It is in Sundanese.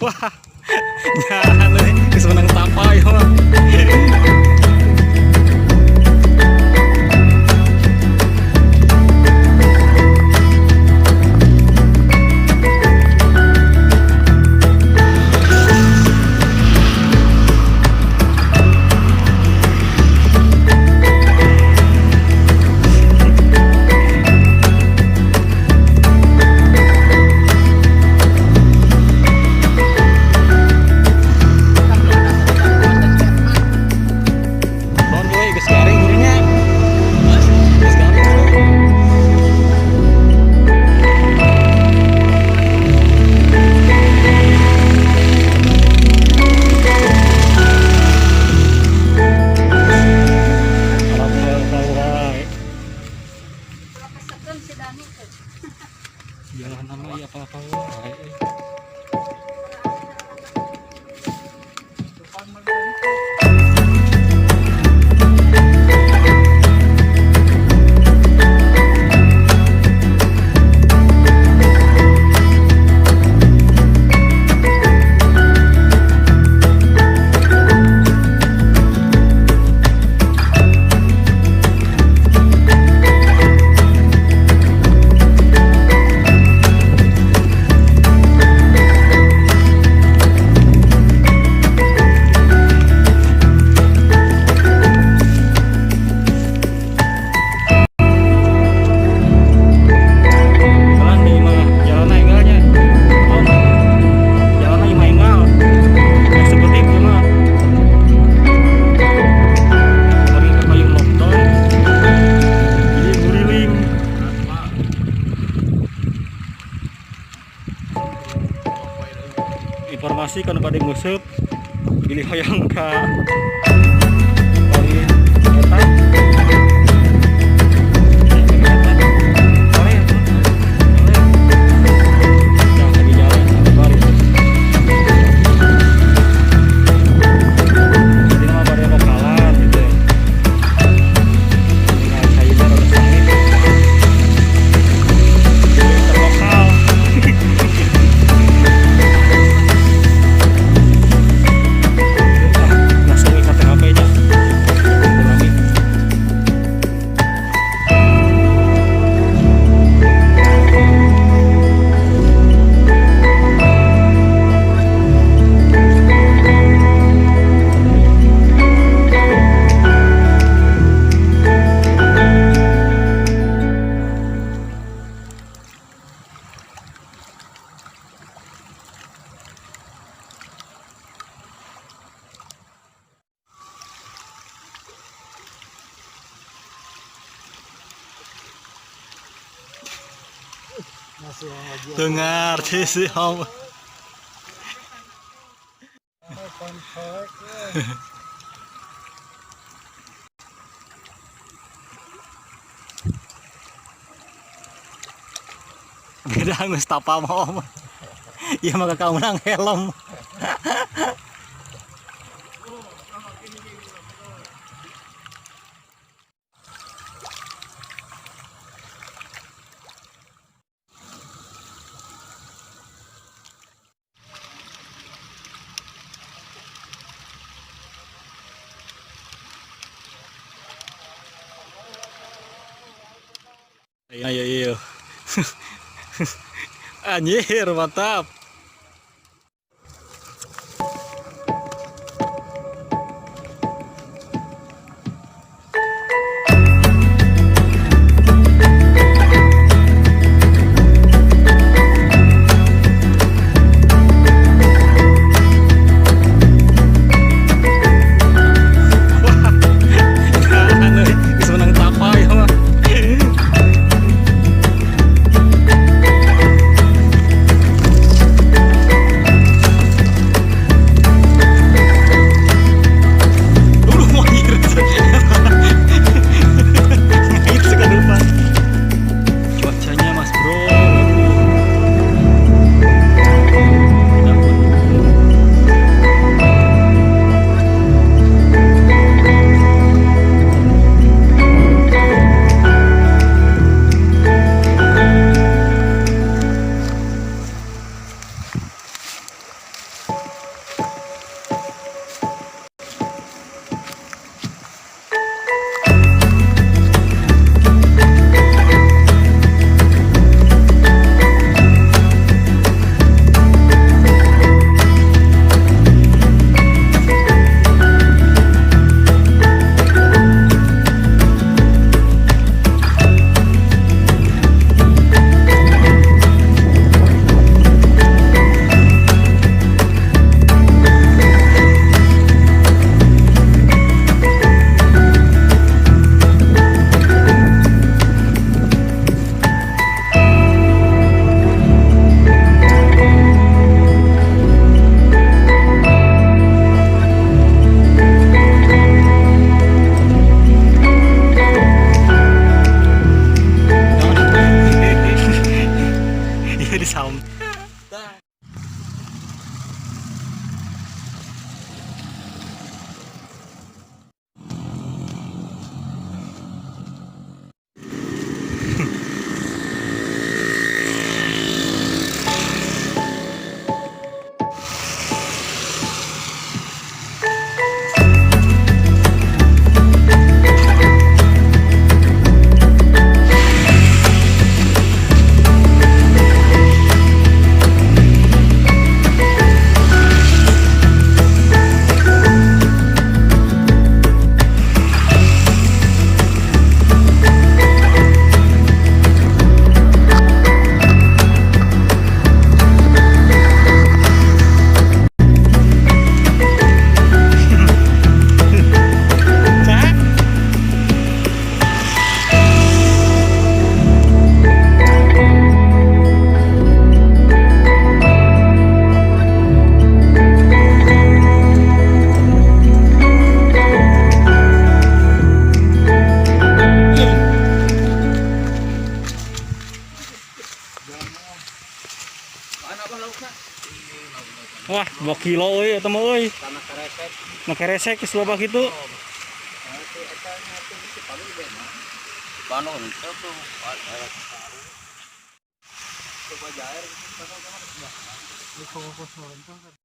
Wah, nyahan euy, geus menang tapa ieu mah. Bon euy, geus garing gurunya. Geus garing guru. Alhamdulillah wae. Kasekeun si Dani teh. Jalan mah ieu apa-apa wae euy. Jalan di mah jalan enggal nya. Oh. Jalan mah enggal. Eksekutif ieu mah. Bari ka payung lockdown. Jadi nguriling. Informasi kan bade nguseup bilih hoyong ka kali eta. Boleh, boleh. Ya, lagi jalan bari. Jadi nama bade lokalan gitu. Tinggal sayuran rada sangit. Jadi terlokal. Ah, langsung ikat TKP nya. Ulangi. Masih lagi. Teu ngarti sih om. Kontak. Beda geus tapa mah om. Ieu mah kakak menang helm. Iya iya iya. Anjir, mantap. Wah, jangan euy, geus menang tapa ieu mah. Di sam. Cak. Wah, 2 kilo euy eta mah euy. Tanah keresek. Make resek geus loba kitu. Bandung itu tuh. Coba jair gitu.